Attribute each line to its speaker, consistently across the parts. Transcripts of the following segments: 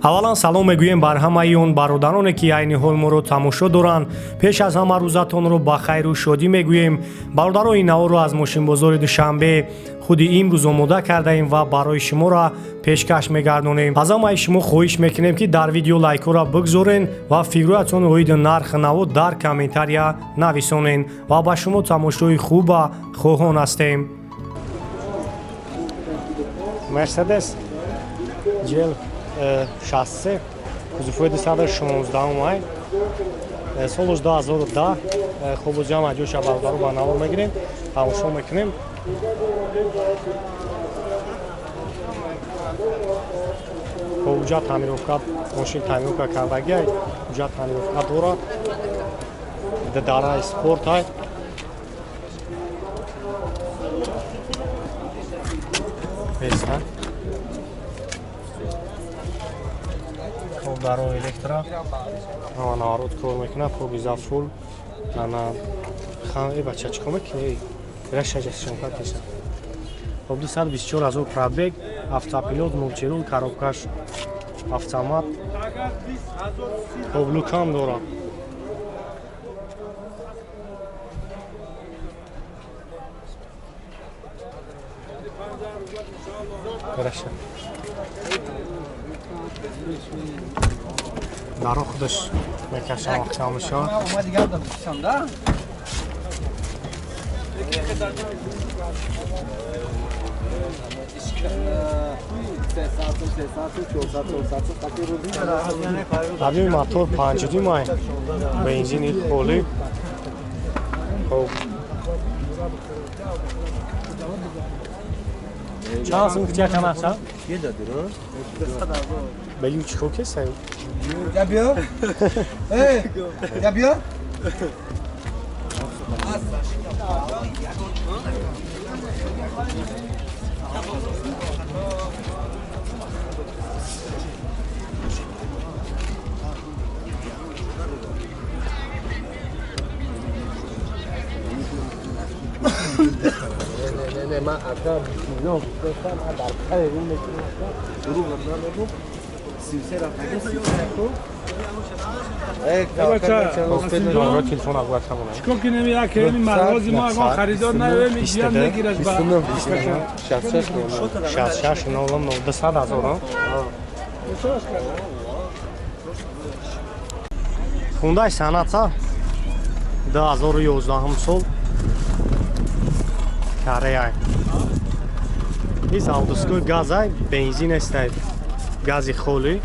Speaker 1: Аввалан салом мегӯем бар ҳамаи он бародароне, ки айни ҳол моро тамошо доранд. Пеш аз ҳама рӯзатонро ба хайру шодӣ мегӯем. Бародаро, ин наворро аз мошинбозори Душанбе худи имрӯз омода кардаем ва барои шуморо пешкаш мегардонем. Аз ҳамаи шумо хоҳиш мекунем, ки дар видео лайкҳоро бигзорен ва фикрҳоятон оиди нархи наво дар комментария нависонен ва ба шумо тамошои хуба хоҳон ҳастем. Мерседес GL 63, кузовҳои 216 май, солаш 2010. Хуб, ҷам аҷоша бародаро ба навор мегирем, тамошо мекунем. Ҳуҷҷат таъмировка, мошин таъмировка кардагиай, ҳуҷҷат таъмировка дорад, дараи спортай. Беста хоб, даро электро, ҳама наворот кор мекунад. Побиза фул ана хан. Э, бача, чӣ кор мекунӣ? Рашаҷасшонка кеша. Хоб, 224 ҳазор пробег, автопилот, мултирул, коробкаш автомат. Хоб, люкам дорад. Раша даро худаш мекашам, вақтам мешавад. Объёми мотор 5,5 май, бензини холӣ. Хоб, чанд сум кутия канаша? Бегу, чӣ кор кесай?
Speaker 2: Я биё. Э, я биё.
Speaker 1: Не, ман ака бисмиллоҳ гуфтам, ман дар пайи рӯ мекунам.
Speaker 2: Дурӯғ намегӯм. 33 рафтаги, 33 ку.
Speaker 1: Телефон агват хамона.
Speaker 3: Чикор кинем, як ҳеми марвози мо агон харидор наёем, иҷиям мегираш ба
Speaker 2: 66
Speaker 1: 66 0 200 ҳазор. Хундай Саната, 2011 сол, Корея. Ин авдускои газай, бензин нестай, гази холӣ.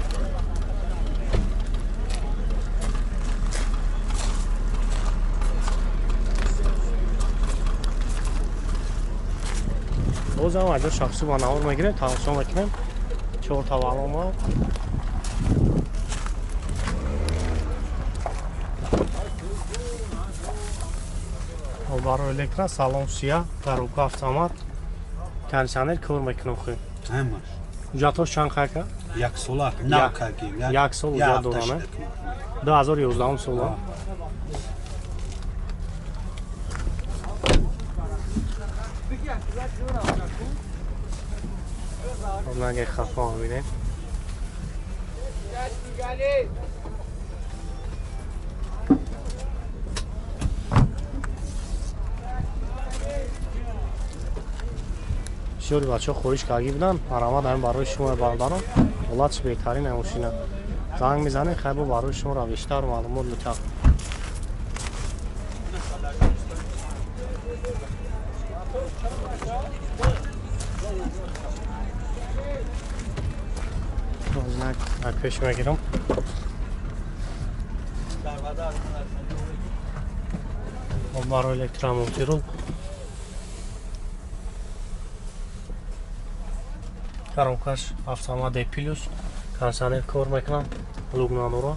Speaker 1: Бозам аҷо шахсӣ ба навор мегирем, тамошо мекунем. Чорта валома. Барои электро, салон сия, коробка автомат, кондиционер кор мекунам. Хӯ,
Speaker 4: Ҳамаш.
Speaker 1: Ҳуҷҷатҳош чанд қайка?
Speaker 4: Як сола нав кардем.
Speaker 1: Як сол ҳуҷҷат дорам, 2011 сола. Наге хафа бинем. Бисёри бачаҳо хоҳиш карда буданд, марҳамат, ҳамин барои шумо, бародарон. Ҳолатш беҳтарин мошина. Занг мезанед, хайбо барои шуморо бештар маълумот метаҳам. Пеш мегирам. Барои электромонтирул, коробкаш автомат, D плюс, кондиционер кор мекунам, люк надора.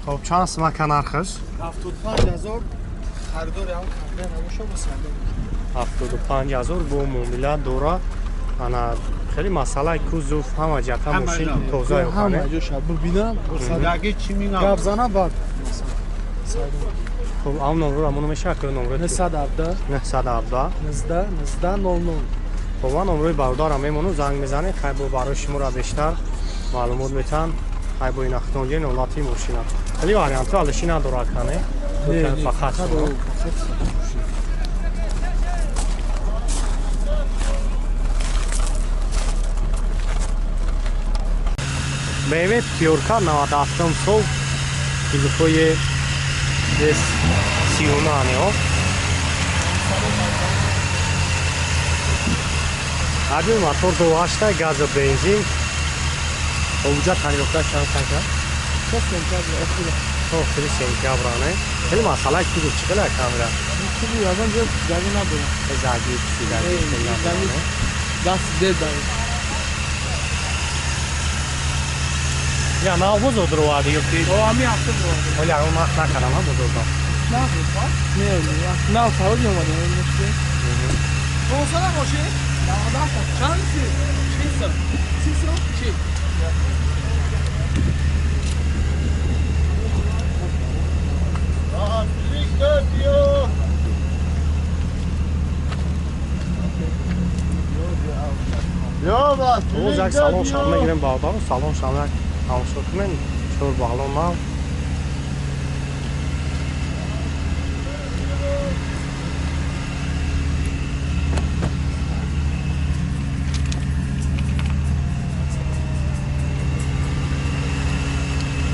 Speaker 1: Хоб, чанд сумака нархаш?
Speaker 2: 75 000. Харидори ҳам конкрет набоша, бо савдо.
Speaker 1: 75 000 бо муомила дора. Ана Хеле масъалаи кузов ҳама ҷиҳата мошин тоза
Speaker 5: ҳама ҷоша бибинам, гап занам баъд.
Speaker 1: Хуб, ам номро амоно мешавад ки номро
Speaker 5: 917
Speaker 1: 917
Speaker 5: 19 19 00.
Speaker 1: Хуб, ман номрои бародарам мемонам, занг мезанед, хай бо барои шуморо бештар маълумот метаҳанд. Хай бо ин ахтонҷи ҳолати мошина. Хеле вариантҳо алиши надорад кане? Фақат BMW пятёрка 97 сол, килофои S39 ё. Ҳаҷми мотор 2.8, газу бензин. Обуҷа тонировка чанд санка? То охири сентябр не? Хеле масъалаи кузов чӣ қадар камера?
Speaker 5: Кузов ягон ҷо заги надорад.
Speaker 1: Заги пусидаги надорад.
Speaker 5: Даст дед.
Speaker 1: Я нав бозор дароварди ё ки?
Speaker 3: О, ҳамин ҳафта даровардем.
Speaker 1: Ҳоли ягон вақт накардам ҳа бозорда.
Speaker 5: Не, не, нав савод меомадем, мушкил.
Speaker 3: Босана мошин? 97 чанд си? 60. 30 чи?
Speaker 1: Боз як салон шам мегирем бародаро, салон шам як тамошо кунем, чор баллон нав.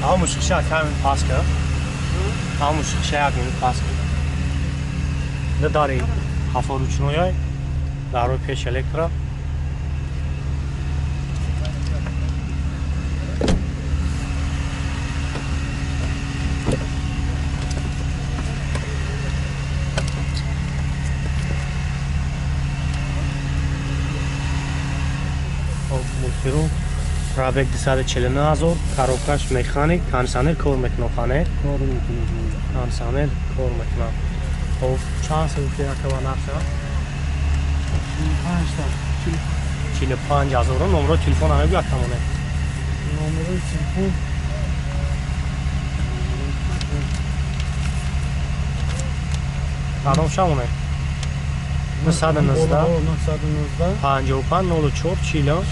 Speaker 1: Ама мушкиша ками пас кар. Ама мушкиша як минут пас кар. Да дари хафо ручнояй, дарои пеш электро. Мултиру пробег 249 000, коробкаш механик, кондиционер кор мекунад, хане?
Speaker 4: Кор мекунад.
Speaker 1: Кондиционер кор мекунад. Хоб, чанд сум ки акава нарха?
Speaker 4: 45 та.
Speaker 1: 45 000. Номро телефон ҳам мегӯяд тамоне.
Speaker 4: Номрои телефон
Speaker 1: кадом шамоне? 919
Speaker 4: 919
Speaker 1: 55 04 40.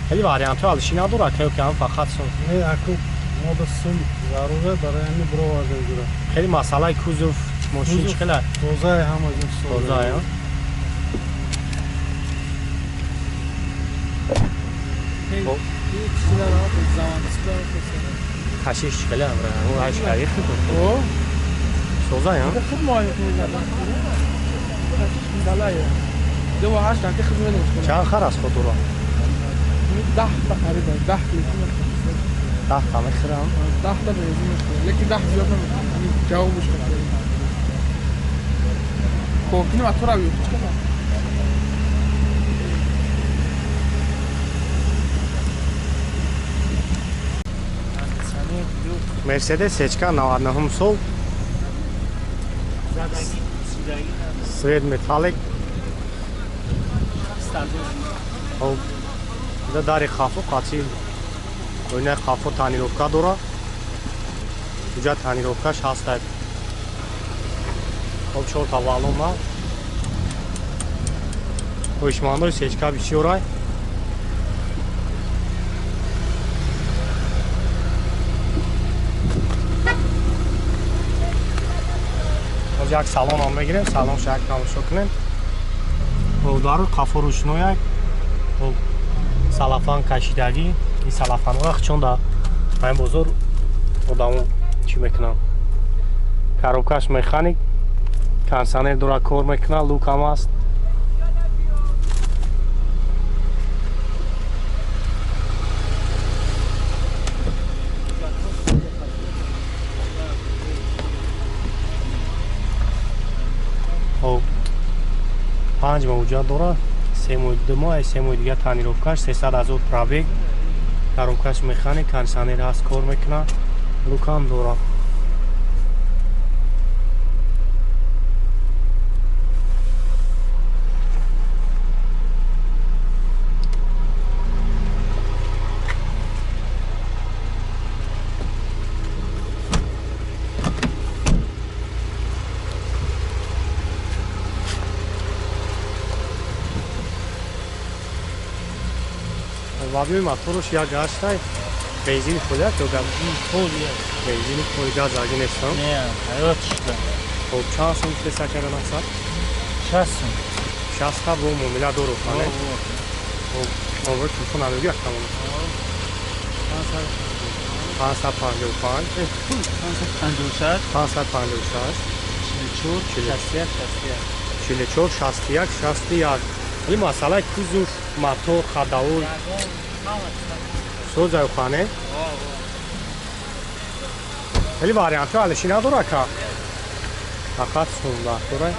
Speaker 1: Хеле вариантҳо алиши надорад, ки ҳам фақат сум.
Speaker 4: Не, аку мо ба сум заруре, барои ҳамин бировардем ҷура.
Speaker 1: Хеле масъалаи кузов мошин чӣ хела?
Speaker 4: Тозае, ҳама ҷо
Speaker 1: тозае. Кашиш чӣ хела амра? Ҳаш карих
Speaker 5: О,
Speaker 1: созае.
Speaker 5: хуб муайян мекунад.
Speaker 1: Чанд хар аз худ дорад?
Speaker 5: 10 та харида, 10 бензин мехӯрад.
Speaker 1: 10 та мехӯрам?
Speaker 5: 10 та бензин мехӯрад. Лекин 10 зиёд намехӯрад. Ҳамин ҷавобаш хӯрад. Коркини мотора биё, чӣ кардам?
Speaker 1: Мерседес Сечка 99 сол. Свет металлик. Хоб, да дари хафо қатъи оинаи хафо тонировка дорад. Уҷа тонировкаш ҳаст. Хоб, чор та баллон нав. Хоҳишмандои сечка бисёрай. Боз як салонам мегирем, салонша як тамошо кунем. Дару қафо рӯшнояк, салафан кашидагӣ. Ин салафанҳо чун дар ҳамин бозор одамо чӣ мекунанд. Коробкаш механик, кондиционер дора, кор мекунад, лукам аст. Хоб, 5 моҳ ҳуҷҷат дорад, 3 моҳ, 2 моҳ, 3 моҳи дигар тонировкаш, 300 000 пробег, коробкаш механик, кондиционер ҳаст, кор мекунад, лукам дорад. Лабиёи мотораш як гаштай. Бензини холӣ аст ё газ?
Speaker 6: Холӣ аст.
Speaker 1: Бензини холӣ, газ аги нестам?
Speaker 6: Не, ҳаёт шуда.
Speaker 1: Хоб, чанд сум феса кара мақсад?
Speaker 6: 60 сум.
Speaker 1: 60 та бо муомила дору хане? Хоб, номери телефон намегӯ як тамон? 555
Speaker 6: 556
Speaker 1: 556
Speaker 6: 44 61 61
Speaker 1: 44 61 61. Вали масъалаи кузов, мотор, ходовой созаю хане? Вали вариантҳо алиши надора ка? Фақат сумда дора.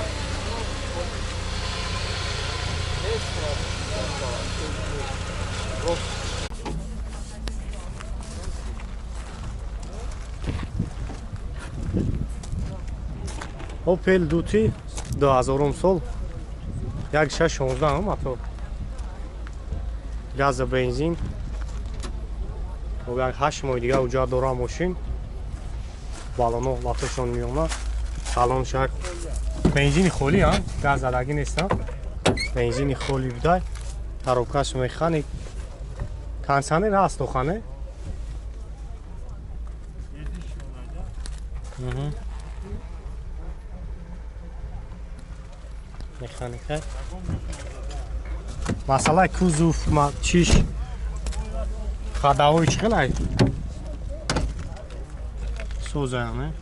Speaker 1: Opel Duty 2000 сол 1616 мотор, газ, бензин. Як 8 моҳи дига уҷа дора мошин. Балоно латошон миёна, салон шак. Бензини холӣ, газ задагӣ нест, бензини холӣ будай. Коробкаш механик, кондиционер ҳаст охане. Механика. Масъалаи кузов, чиш, ходовой чӣ хелай? Созаяне.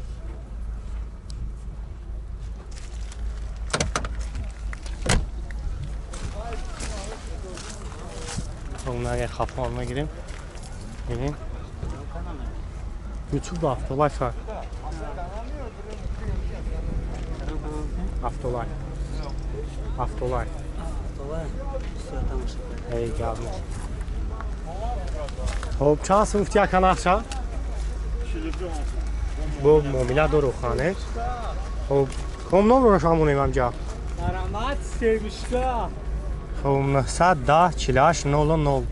Speaker 1: Хоб, хафон мегирем. Бибин. YouTube Автолайф. Автолайф. Автолайф. Эй, гап нест. Хоб, чанд сум гуфти ака нақша? Бо муомила дору хане. Хоб, ком номро шамонем амҷа?
Speaker 3: Даромад семишка.
Speaker 1: Хоб, 910 48 00.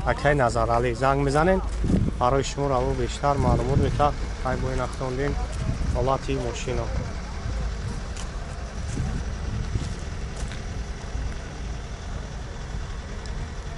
Speaker 1: Акай Назаралӣ занг мезанем. Барои шумо раво бештар маълумот мета. Ай бо ин ахтондем ҳолати мошино.